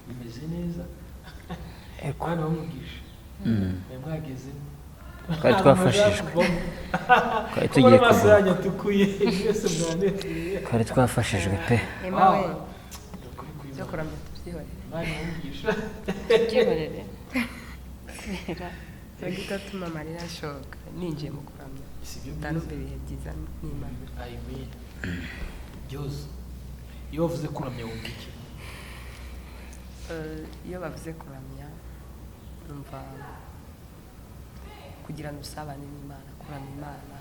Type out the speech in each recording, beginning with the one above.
Bimeze neza. Ego. Mwana w'umugisha, mwari mwagezemo. Twari twafashijwe. Twari tugiye Kubona amaso kuguruka. yanyu atukuye, mwese mwanezerewe. Twari twafashijwe pe. Emma we. Wow. Ni ukuri kw'Imana. Byo kuramya tubyihorere. Mwana w'umugisha. Tubyihorere kubera Turagita tuma amarira ashoka ninjiye mu kuramya. Si byo? Ndanumva ibihe byiza n'Imana. Amen. Byose iyo bavuze kuramya wumva iki? Iyo bavuze kuramya numva kugirana ubusabane n'Imana. Kuramya Imana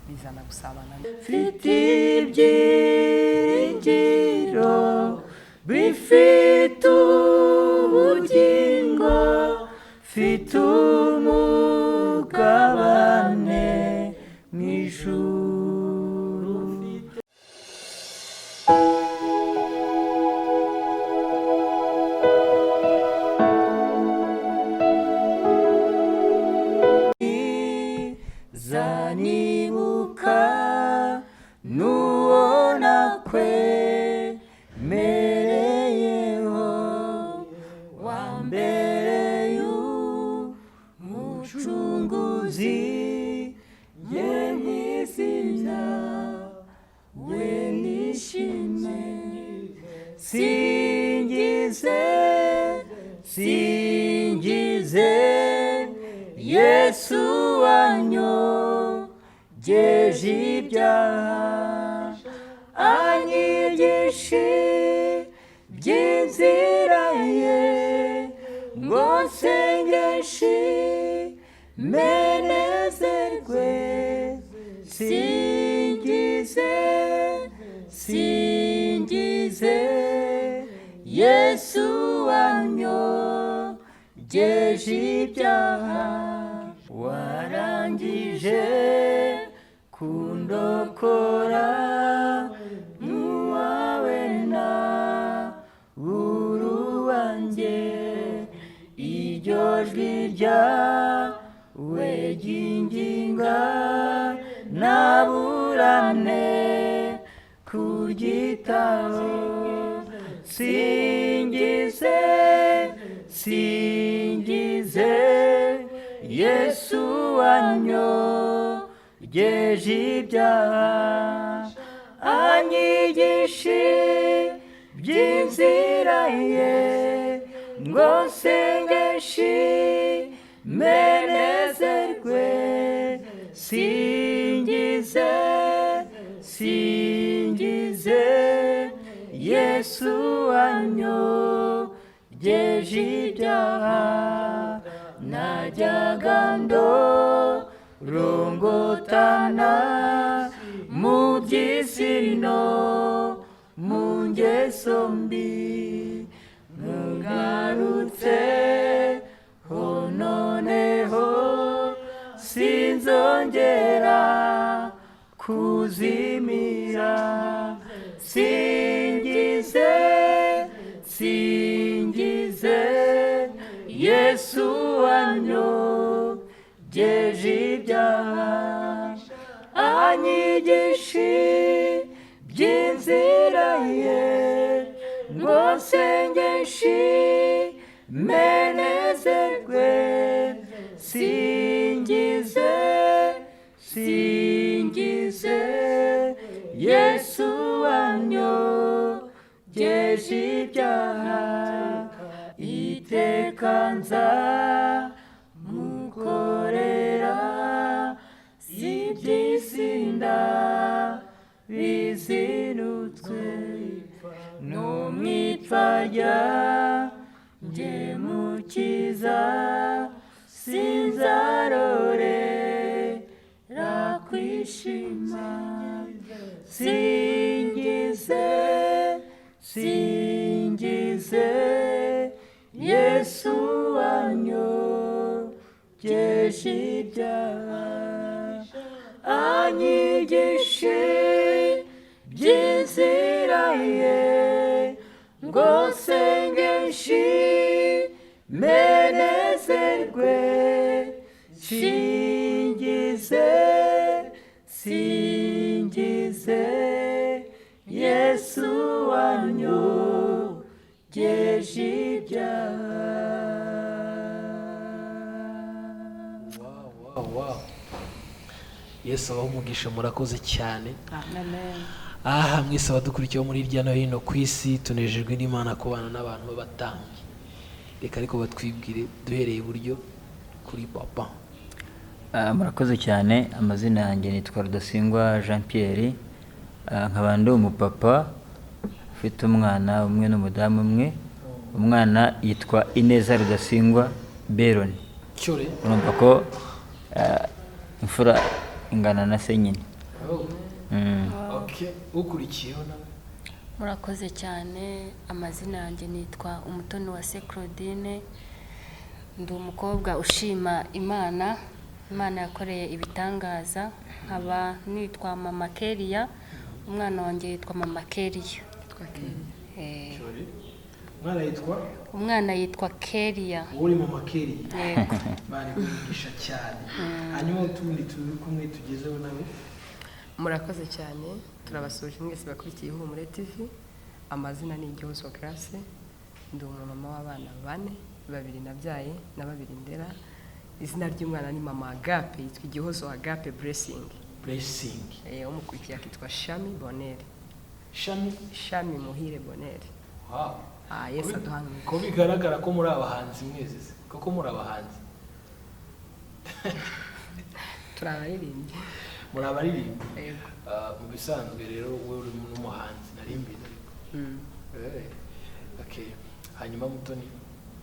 bizana gusabana. Mfite ibyiringiro bifite ubugingo, mfite umugabane mu ijuru. Zanibuka n'uwo nakwemereyeho wa mbere y'umucunguzi, ye nkizibya we nishime. Singize, singize Yesu wanyogeje ibyaha, anyigishe by'inzira ye, ngo nsengeshe menezerwe. Singize, singize Yesu wanyogeje ibyaha, warangije kundokora n'uwawe na uruwanjye. Iryo jwi ryawe ryinginga naburane kuryitaho. Singize, singize Yesu wanyogeje ibyaha, anyigishe by'inzira ye, ngo nsengeshe menezerwe. Singize, singize Yesu wanyogeje ibyaha. Najyaga ndorongotana mu by'isi no mu ngeso mbi, ngarutse ho noneho sinzongera kuzimira. Singize, singize Yesu wanyogeje ibyaha, anyigishe by'inzira ye, ngo nsengeshe menezerwe. Singize, singize Yesu wanyogeje ibyaha, iteka nza mukorera, iby'isinda bizinutswe no mwipfa ryanjye mukiza, sinzarorera kwishima. Singize, singize Yesu wanyogeje ibyaha, anyigishe by'inzira ye, ngo nsengeshe menezerwe. Singize, singize Yesu wanyogeje wanyogeje ibyaha. Wow. Yesu abahe umugisha, murakoze cyane. Amen. Aha mwese abadukurikiye bo muri hirya no hino ku isi, tunejejwe n'Imana kubana n'abantu b'abatambyi. Reka ariko batwibwire, duhereye iburyo kuri papa. Murakoze cyane. Amazina yanjye nitwa Rudasingwa Jean Pierre. Nkaba ndi umupapa ufite umwana umwe n'umudamu umwe. Umwana yitwa Ineza Rudasingwa Beroni. Cyore. Urumva ko imfura ingana na se nyine. Oh. Okay, ukurikiyeho nawe. Murakoze cyane. Amazina yanjye nitwa Umutoni wa se Claudine, ndi umukobwa ushima Imana, Imana yakoreye ibitangaza, nkaba nitwa Mama Keria, umwana wanjye yitwa Mama Keria. Yitwa Keria. Cyore. Umwana yitwa? Umwana yitwa Keria. Wowe uri Mama Keria? Yego. Imana iguhe cyane. Hanyuma utundi turi kumwe tugezeho nawe. Murakoze cyane, turabasuje mwese bakurikiye Ihumure TV. Amazina ni Igihozo Grace, ndi umumama w'abana bane, babiri nabyaye na babiri ndera. Izina ry'umwana ni Mama Agape, yitwa Igihozo Agape Blessing. Blessing. Umukurikiye akitwa Shami Bonere. Shami. Shami Muhire Bonere. Wow. Yesu aduhana Ko bigaragara ko muri abahanzi mwese se? Koko muri abahanzi? Turi abaririmbyi. Muri abaririmbyi? Yego. Mu bisanzwe rero wowe uri n'umuhanzi, nari mbizi ariko. Okay. Hanyuma Mutoni,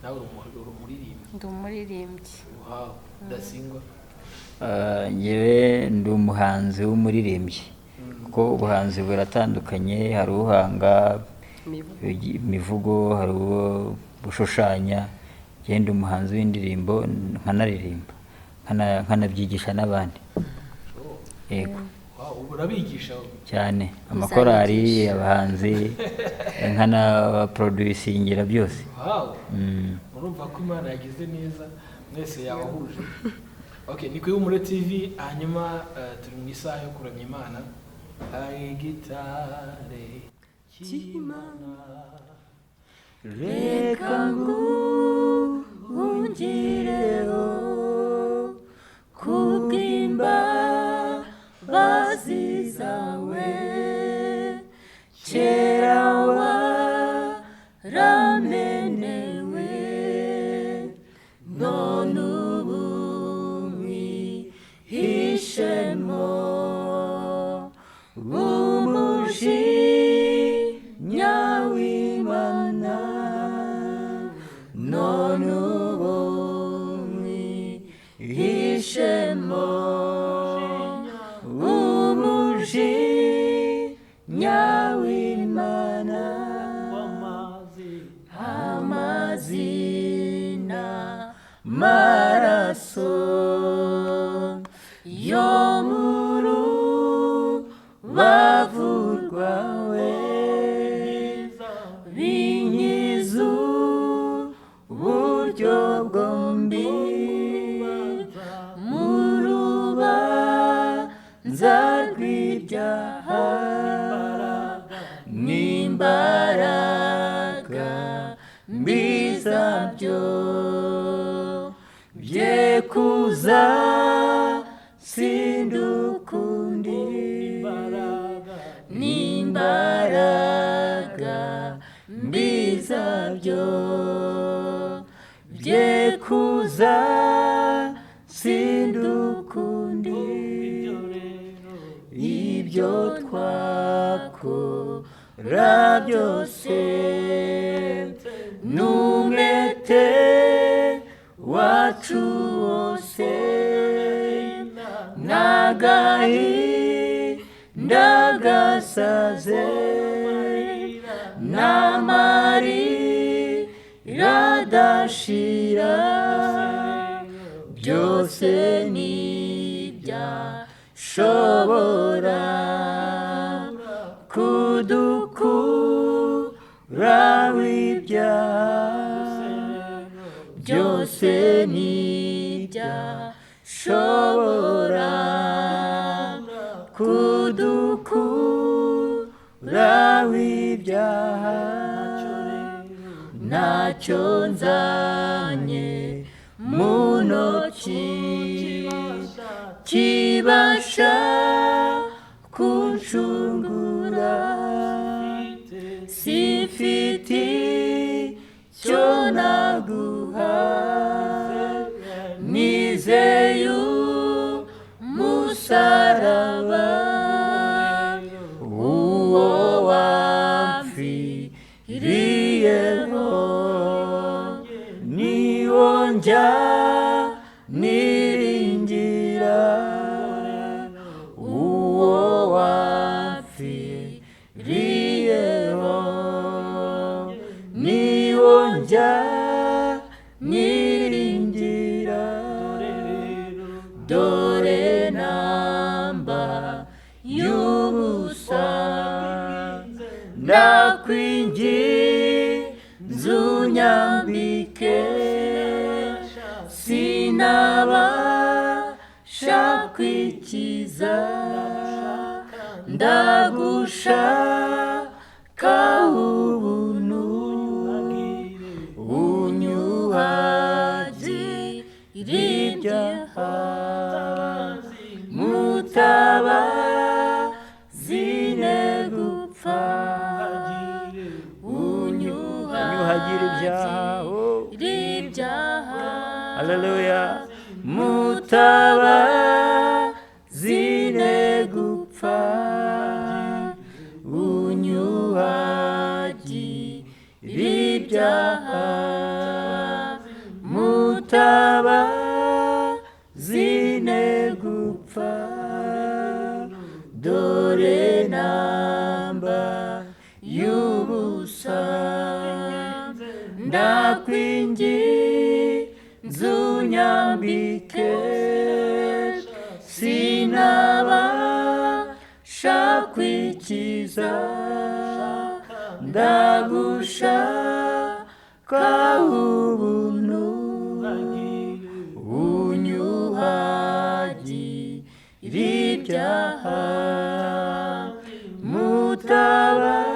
nawe uri umuririmbyi? Ndi umuririmbyi. Wow. Rudasingwa. Njyewe ndi umuhanzi w'umuririmbyi, kuko ubuhanzi buratandukanye. Hari uhanga imivugo, hari uwo gushushanya. Njyewe ndi umuhanzi w'indirimbo, nkanaririmba, nkanabyigisha n'abandi. Yego. Wow, ubu urabigisha? Cyane, amakorali, abahanzi, nkanabaproducingira byose. Wow. Murumva ko Imana yagize neza, mwese yabahuje. Okay, ni ku Ihumure TV. Hanyuma turi mu isaha yo kuramya Imana. Hari gitare cy'Imana. Reka nguhungireho kubw'imbabazi zawe, kera waramenewe, none ubu mwihishemo umujinya w'Imana, none ubu mwihishemo umujinya w'Imana. Amazina maraso yo mu rubavu rwawe binkiza uburyo bwombi, mu rubanza rw'ibyaha n'imbaraga mbi zabyo bye kuza sindukundi, n'imbaraga mbi zabyo bye kuza sindukundi. Ibyo twakora byose n'umwete wacu wose n'agahinda gasaze n'amarira adashira, byose ntibyashobora kudukuraho ibyaha, byose ntibyashobora kudukuraho ibyaha. Ntacyo nzanye mu ntoki kibasha kunshungura, simfite icyo naguha, nizeye umusaraba, uwo wamfiriyeho, niwo njya niringira, uwo wamfiriyeho, niwo njya niringira. Dore namba y'ubusa, ndakwinginze unyambike, sinabasha kwikiza, ndagushaka ubuntu, unyuhagire ibyaha, mutabazi ne gupfa, Unyuhagire ibyaha, oh. Ibyaha. Haleluya. Mutabazi ne gupfa, unyuhagire ibyaha, mutabazi ne gupfa, dore namba y'ubusa, ndakwinginze unyambike, sinabasha kwikiza, ndagushaka ubuntu, unyuhagire ibyaha, mutabazi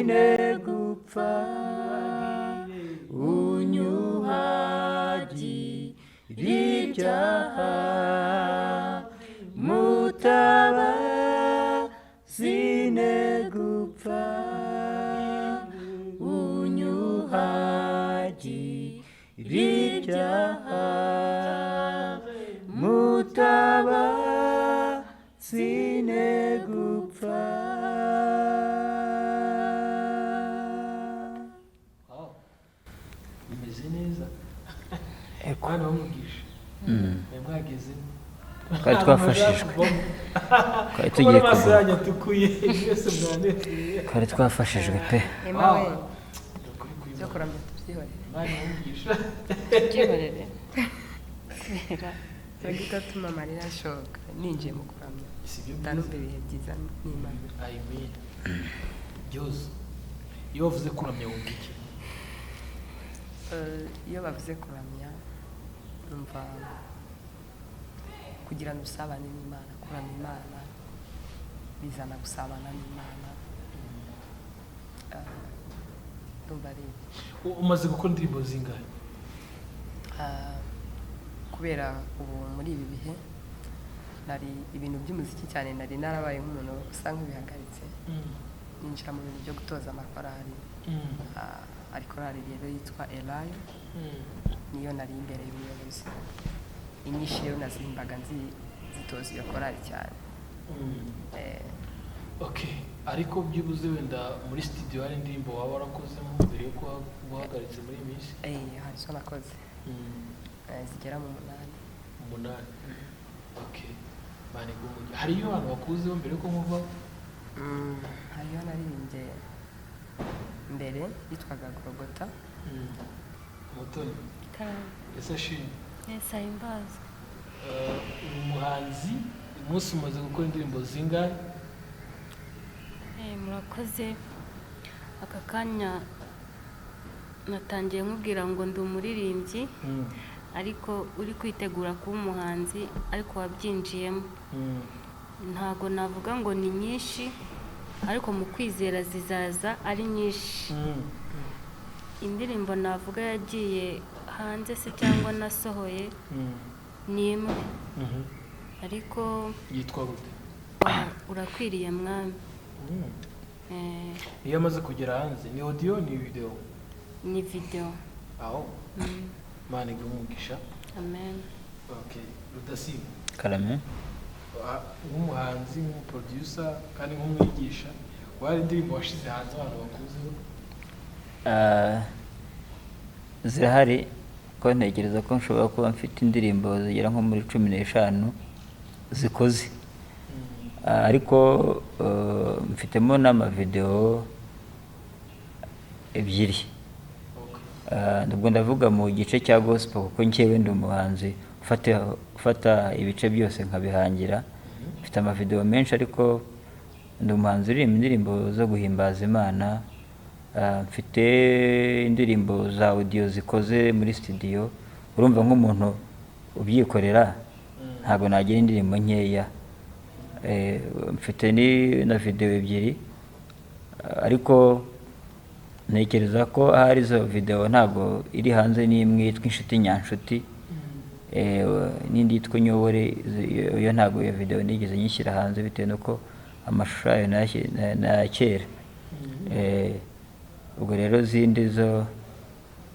ne gupfa, unyuhagire ibyaha, mutabazi ne gupfa, unyuhagire ibyaha, mutabazi ne gupfa. Wow. Bimeze neza. Bana bamugisha. Mwari mwageze. Twari twafashijwe. Twari tugiye amaso kuguruka. yanyu atukuye mwese mwanezerewe. Twari twafashijwe pe. Emma we, Ni ukuri kw'Imana. byo kuramya tubyihorere. Imana ibamugisha. Tubyihorere kubera Ntabwo atuma amarira ashoka ninjiye mu kuramya, Si byo ndanumva byiza. ibihe byiza n'Imana. Amen. Byose. Iyo bavuze kuramya wumva iki? Iyo bavuze kuramya numva kugirana ubusabane n'Imana. Kuramya Imana bizana gusabana n'Imana. Ndumva ari ibyo. Umaze gukora indirimbo zingahe? Kubera ubu muri ibi bihe nari ibintu by'umuziki cyane, nari narabaye nk'umuntu usa nk'ubihagaritse, ninjira mu bintu byo gutoza amakorali. Hari korali rero yitwa Elayo, niyo nari imbere y'umuyobozi. Inyinshi rero nazihimbaga zitoza iyo korali cyane. Okay, ariko byibuze wenda muri studio hari indirimbo waba warakozemo mbere yo kuba uhagaritse muri iyi minsi? Hari izo nakoze, zigera mu 8. 8. Okay, Imana iguhe umugisha. Hari iyo abantu bakuzeho mbere yuko nkuva? Hariyo naririmbye mbere yitwaga Gorogota. Umutoni. Karame. Ese ashimwe. Yesu ahimbazwe. Uri umuhanzi, uyu munsi umaze gukora indirimbo zingahe? Murakoze. Aka kanya natangiye nkubwira ngo ndi umuririmbyi, ariko uri kwitegura kuba umuhanzi, ariko wabyinjiyemo. Ntago navuga ngo ni nyinshi, Ariko mu kwizera zizaza ari nyinshi. Indirimbo navuga yagiye hanze se cyangwa nasohoye ni imwe, ariko Yitwa gute? Urakwiriye Mwami. Iyo amaze kugera hanze ni audio, ni video? Ni video. Aho Imana iguhe umugisha. Amen. Okay, Rudasingwa. Karame. Nk'umuhanzi, nk'umuproducer kandi nk'umwigisha, wari indirimbo washize hanze abantu bakuzeho? Zirahari, ko ntekereza ko nshobora kuba mfite indirimbo zigera nko muri 15 zikoze. Ariko mfitemo n'amavideo ebyiri. Ubwo ndavuga mu gice cya gospel, kuko njyewe ndi umuhanzi ufata ibice byose nkabihangira. Mfite amavideo menshi, ariko ndi umuhanzi uririmba indirimbo zo guhimbaza Imana. Mfite indirimbo za audio zikoze muri studio. Urumva, nk'umuntu ubyikorera ntabwo nagira indirimbo nkeya. Mfite na video ebyiri. Ariko ntekereza ko ahari izo video ntabwo iri hanze n'imwe yitwa Inshuti Nyanshuti, n'indi yitwa Unyobore. Iyo ntabwo iyo video nigeze nyishyira hanze bitewe n'uko amashusho yayo ni aya kera. Ubwo rero zindi zo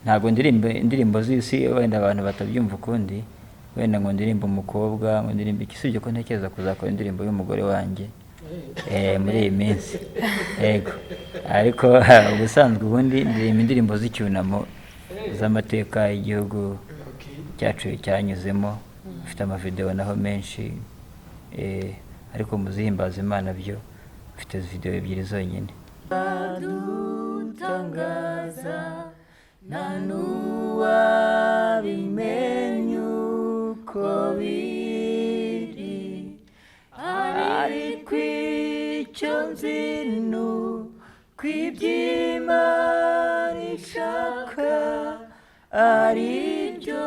ntabwo ndirimba indirimbo z'isi, wenda abantu batabyumva ukundi, wenda ngo ndirimbe umukobwa, ngo ndirimbe iki, usibye ko ntekereza kuzakora indirimbo y'umugore wanjye muri iyi minsi, yego. Ariko ubusanzwe ubundi ndirimba indirimbo z'icyunamo, z'amateka y'igihugu cyacu cyanyuzemo. Mfite amavideo naho menshi, ariko mu zihimbaza Imana byo mfite video ebyiri zonyine. Dutangaza, nta n'uwabimenya uko biri, ariko icyo nzi ni uko iby'Imana ishaka ari byo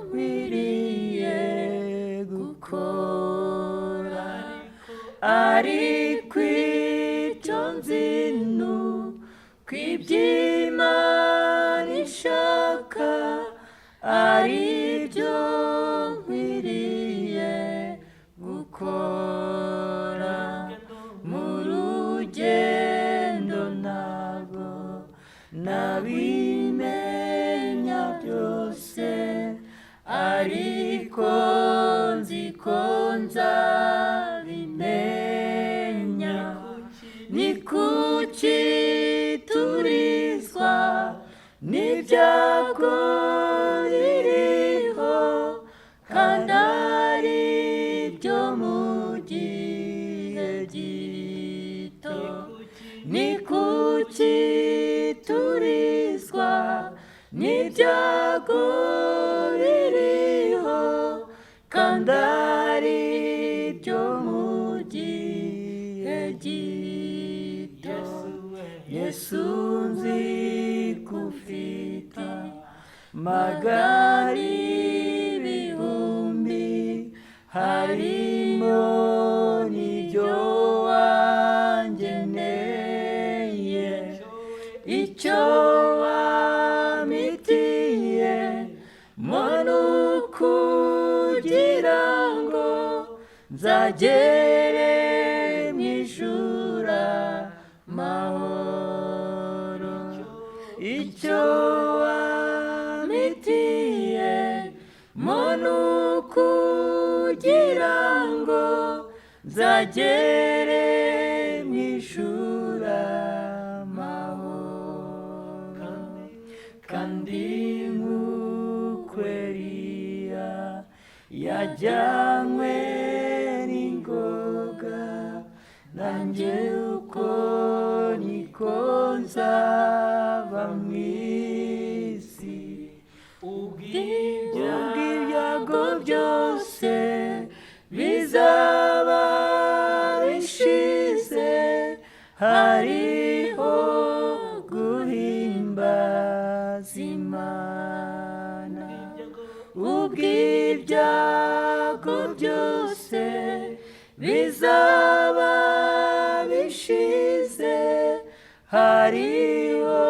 nkwiriye gukora, ariko icyo nzi ni uko iby'Imana ishaka ari byo nkwiriye gukora. Mu rugendo ntabwo nabimenya byose, ariko nzi ko nzabimenya. Ni kuki turizwa n'ibyago biriho kandi ari byo mu gihe gito? Ni kuki turizwa n'ibyago biriho kandi ari byo mu gihe gito? Yesu, nzi ko ufite magari ibihumbi, harimo n'ibyo wangeneye. Icyo wampitiye mo ni ukugira ngo nzagere mu ijuru amahoro. Icyo wampitiye mo ni ukugira ngo nzagere mu ijuru amahoro. Kandi nk'uko Eliya yajyanywe n'ingoga, nanjye uko niko nzava mu isi, ubw'ibyago byose bizaba bishize, hariho guhimbaza Imana. Ubw'ibyago byose bizaba bishize. bishize, hariho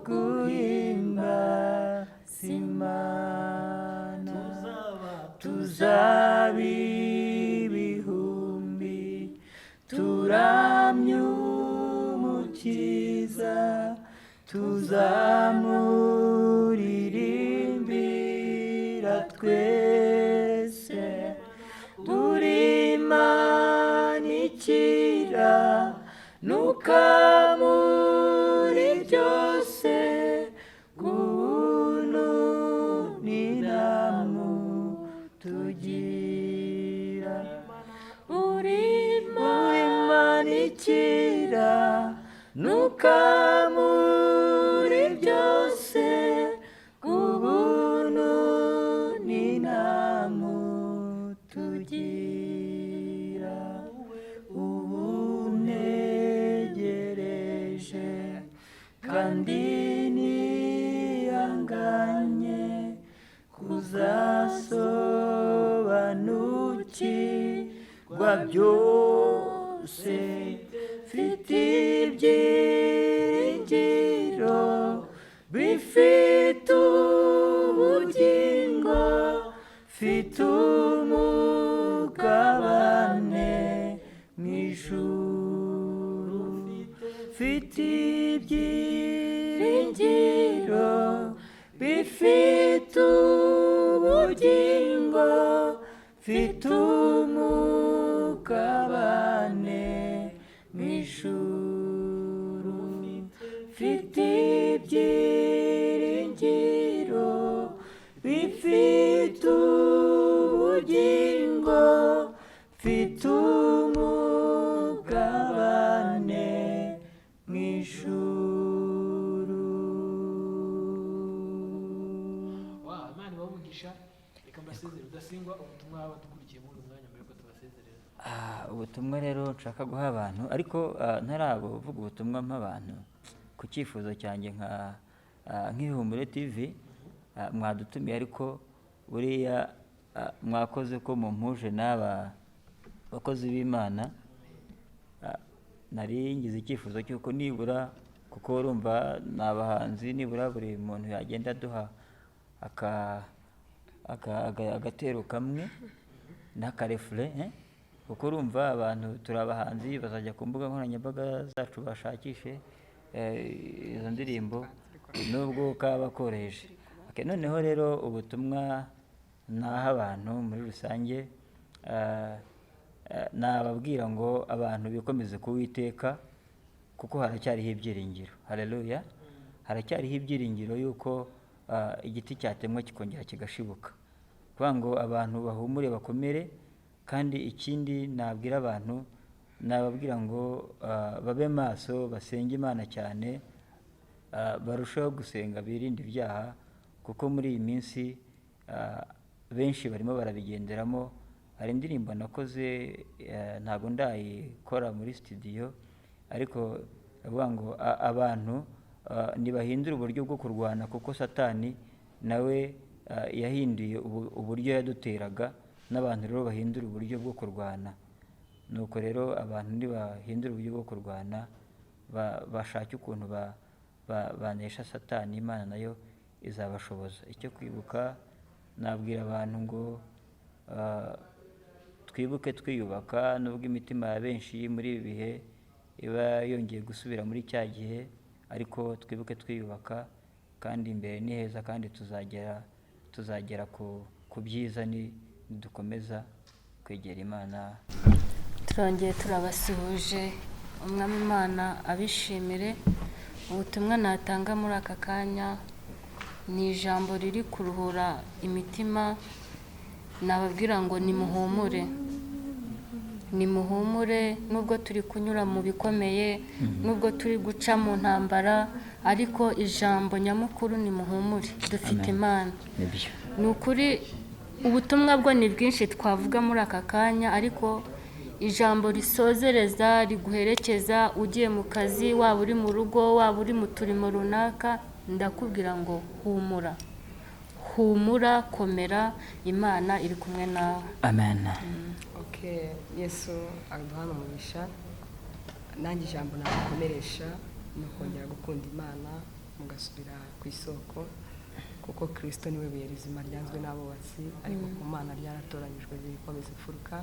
guhimbaza Imana. Tuzaba ibihumbi turamye Umukiza, tuzamuririmbira twese. Uri Imana ikira nuka muri byose, ubuntu n'inama tugira. Uri Imana ikira nuka muri byose, ubuntu n'inama tugira. Ubu ntegereje kandi nihanganye kuzasobanukirwa byose, mfite ibyiringiro bifite ubugingo, mfite umugabane mu ijuru, mfite ibyiringiro bifite ubugingo, mfite umugabane mu ijuru, mfite ibyiringiro bifite ubugingo, mfite umugabane mu ijuru. Wow, Imana ibahe umugisha. Reka mbasezere. Rudasingwa, ubutumwa badukurikiye muri uyu mwanya mbere yuko tubasezerera. Ubutumwa rero nshaka guha abantu, ariko ntarabuvuga ubutumwa mp'abantu, ku cyifuzo cyanjye nka nk'Ihumure TV, mwadutumiye, ariko buriya mwakoze ko mumpuje n'aba bakozi b'Imana. Nari ngize icyifuzo cy'uko nibura, kuko urumva ni abahanzi, nibura buri muntu yagenda aduha agatero kamwe n'akarefure, eh? Kuko urumva abantu turi abahanzi, bazajya ku mbuga nkoranyambaga zacu bashakishe izo ndirimbo nubwo kaba koroheje. Okay, noneho rero ubutumwa naha abantu muri rusange, nababwira ngo abantu bikomeze kuwiteka, kuko haracyariho ibyiringiro. Haleluya! Haracyariho ibyiringiro yuko igiti cyatemwa kikongera kigashibuka. Kuvuga ngo abantu bahumure, bakomere. Kandi ikindi nabwira abantu, nababwira ngo babe maso, basenge Imana cyane, barusheho gusenga, birinde ibyaha, kuko muri iyi minsi benshi barimo barabigenderamo. Hari indirimbo nakoze, ntabwo ndayikora muri studio, ariko avuga ngo abantu ntibahindure uburyo bwo kurwana, kuko Satani nawe yahinduye uburyo yaduteraga, n'abantu rero bahindura uburyo bwo kurwana. Nuko rero abantu ntibahindura uburyo bwo kurwana, bashake ukuntu banesha Satani, Imana nayo izabashoboza. Icyo kwibuka, nabwira abantu ngo twibuke twiyubaka, nubwo imitima ya benshi muri ibi bihe iba yongeye gusubira muri cya gihe, ariko twibuke twiyubaka, kandi imbere ni heza, kandi tuzagera ku byiza ni dukomeza kwegera Imana. Turongeye turabasuhuje, Umwami Imana abishimire. Ubutumwa natanga muri aka kanya ni ijambo riri kuruhura imitima. Nababwira ngo nimuhumure, nimuhumure, nubwo turi kunyura mu bikomeye, nubwo turi guca mu ntambara, ariko ijambo nyamukuru ni muhumure, dufite Amen. Imana. Nibyo. Ni ukuri ubutumwa bwo ni bwinshi twavuga muri aka kanya, ariko ijambo risozereza, riguherekeza ugiye mu kazi, waba uri mu rugo, waba uri mu turimo runaka, ndakubwira ngo humura, humura, komera, Imana iri kumwe nawe. Amen. Okay, Yesu aduhana umugisha. Nanjye ijambo nabakomeresha ni ukongera gukunda Imana, mugasubira ku isoko, kuko Kirisito niwe buye rizima ryanzwe n'abubatsi, ariko ku Mana ryaratoranyijwe rikomeza imfuruka.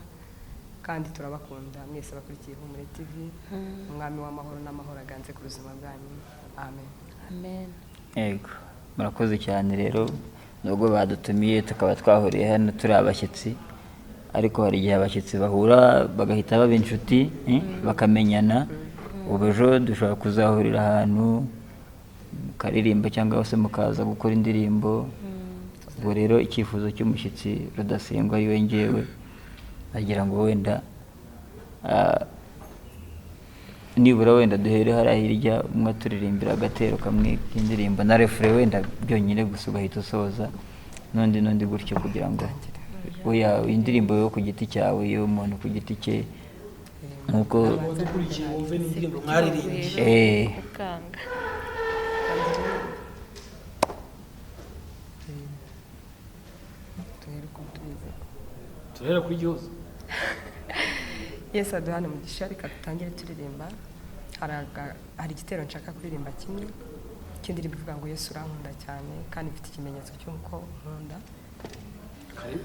Kandi turabakunda mwese abakurikiye Ihumure TV. Umwami w'amahoro n'amahoro aganze ku buzima bwanyu. Amen. Amen. Yego, murakoze cyane. Rero nubwo badutumiye tukaba twahuriye hano turi abashyitsi, ariko hari igihe abashyitsi bahura bagahita baba inshuti, bakamenyana. Ubu ejo dushobora kuzahurira ahantu mukaririmba cyangwa se mukaza gukora indirimbo. Ubwo rero icyifuzo cy'umushyitsi Rudasingwa ari we ngewe, agira ngo wenda nibura wenda duhere hariya hirya, umwe aturirimbira agatero kamwe k'indirimbo na refrain wenda byonyine gusa, ugahita usoza, n'undi gutyo, kugira ngo oya, indirimbo yo ku giti cyawe, y'umuntu ku giti cye, nk'uko Dukurikiye wumve n'indirimbo mwaririmbye. Ukanga. Duhere uko tubizi. Turahera kuri Gihozo. Yesu aduhane umugisha. Reka dutangire turirimba. Hari igitero nshaka kuririmba kimwe cy'indirimbo ivuga ngo Yesu urankunda cyane, kandi mfite ikimenyetso cy'uko nkunda. Karibu.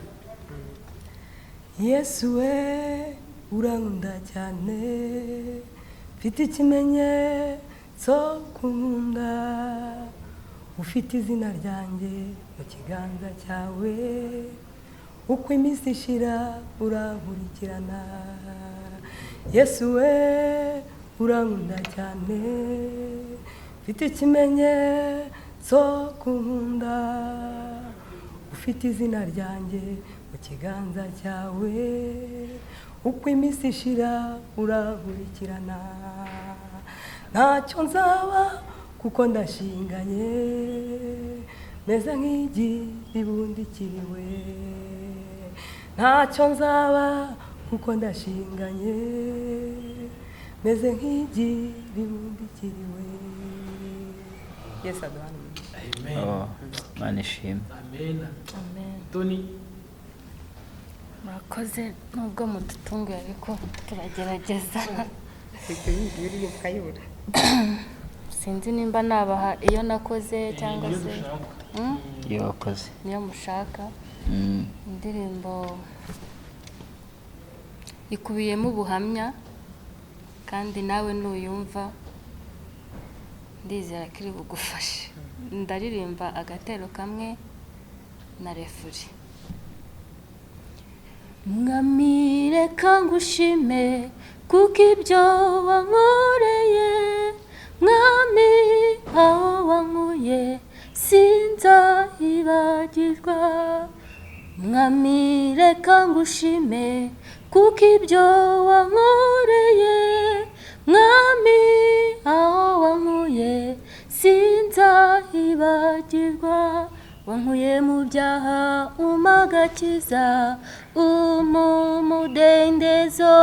Yesu we urankunda cyane, mfite ikimenyetso kunkunda, ufite izina ryanjye mu kiganza cyawe, uko iminsi ishira urankurikirana. Yesu we urankunda cyane, mfite ikimenyetso kunkunda, ufite izina ryanjye mu kiganza cyawe, uko iminsi ishira urankurikirana. Ntacyo nzaba kuko ndashinganye, meze nk'igi ribundikiriwe. Ntacyo nzaba kuko ndashinganye, meze nk'igi ribundikiriwe. Yesu aduhane umugisha. Amen. Oh, Imana ishimwe. Amen. Amen. Tony. Murakoze, nubwo mudutunguye ariko turagerageza. Uririmba ukayibura. Sinzi nimba nabaha iyo nakoze cyangwa Niyo se dushaka. Iyo wakoze. Niyo mushaka. Indirimbo ikubiyemo ubuhamya, kandi nawe nuyumva ndizera ko iri bugufashe. Ndaririmba agatero kamwe na refrain. Mwami reka ngushime kuko ibyo wankoreye, Mwami aho wankuye sinzahibagirwa. Mwami reka ngushime kuko ibyo wankoreye, Mwami aho wankuye sinzahibagirwa. Wankuye mu byaha umpa agakiza, umpa umudendezo,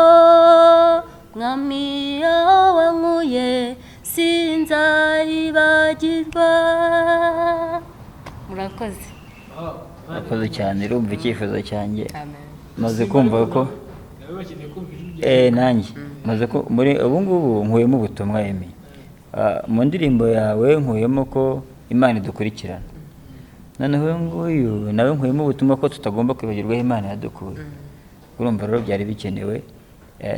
Mwami aho wankuye sinzahibagirwa. Murakoze. Wow. Murakoze cyane, urumva icyifuzo cyanjye Amen. maze kumva ko Nawe bakeneye kumva ijwi ryawe. Nanjye maze ko muri ubu ngubu nkuyemo ubutumwa Emi. Mu ndirimbo yawe nkuyemo ko Imana idukurikirana. Noneho uyu nguyu nawe nkuyemo ubutumwa ko tutagomba kwibagirwa aho Imana yadukuye. Urumva rero byari bikenewe.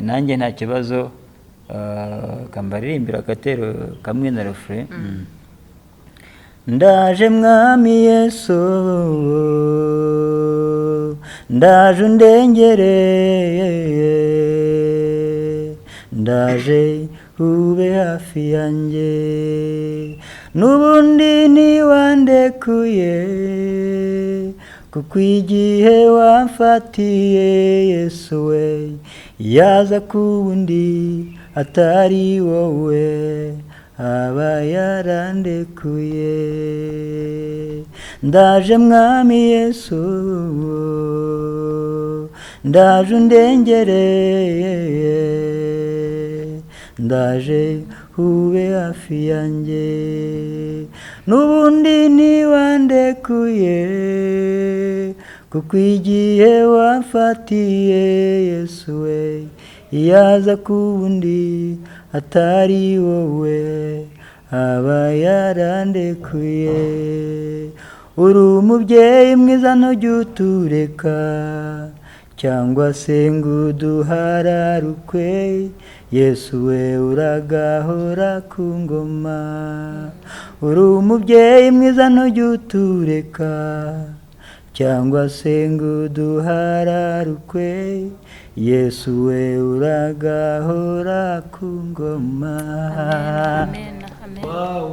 Nanjye nta kibazo, kambaririmbira agatero kamwe na refrain. Ndaje Mwami Yesu, ndaje undengere, ndaje ube hafi yanjye, n'ubundi ntiwandekuye, kuko igihe wamfatiye Yesu we, yaza kuwundi atari wowe aba yarandekuye. Ndaje Mwami Yesu, ndaje undengere, ndaje ube hafi yanjye, n'ubundi ntiwandekuye, kuko igihe wamfatiye Yesu we, yaza kuwundi Atari wowe aba yarandekuye. Uri umubyeyi mwiza, ntujya utureka cyangwa se ngo uduhararukwe. Yesu we, uragahora ku ngoma. Uri umubyeyi mwiza, ntujya utureka cyangwa se ngo uduhararukwe. Yesu we, uragahora ku ngoma. Amen, amen. Wow,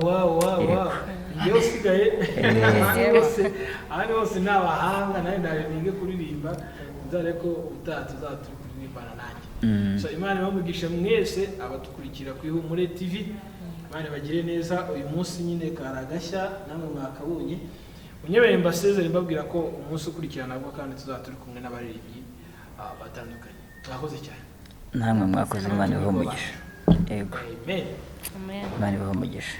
njyewe usigaye. Bose ahandi hose ni abahanga, nawe ndaje nige kuririmba, nzare ko ubutaha tuzaba turi kuririmbana nanjye. So Imana ibamugisha mwese abadukurikira ku Ihumure TV. Imana ibagire neza. Uyu munsi nyine kari agashya, namwe mwakabonye. Unyemereye mbasezere mbabwira ko umunsi ukurikira nabwo kandi tuzaba turi kumwe n'abaririmbyi batandukanye. Mwakoze cyane. Namwe mwakoze, Imana ibahe umugisha, yego. Amen. Amen. Imana ibahe umugisha.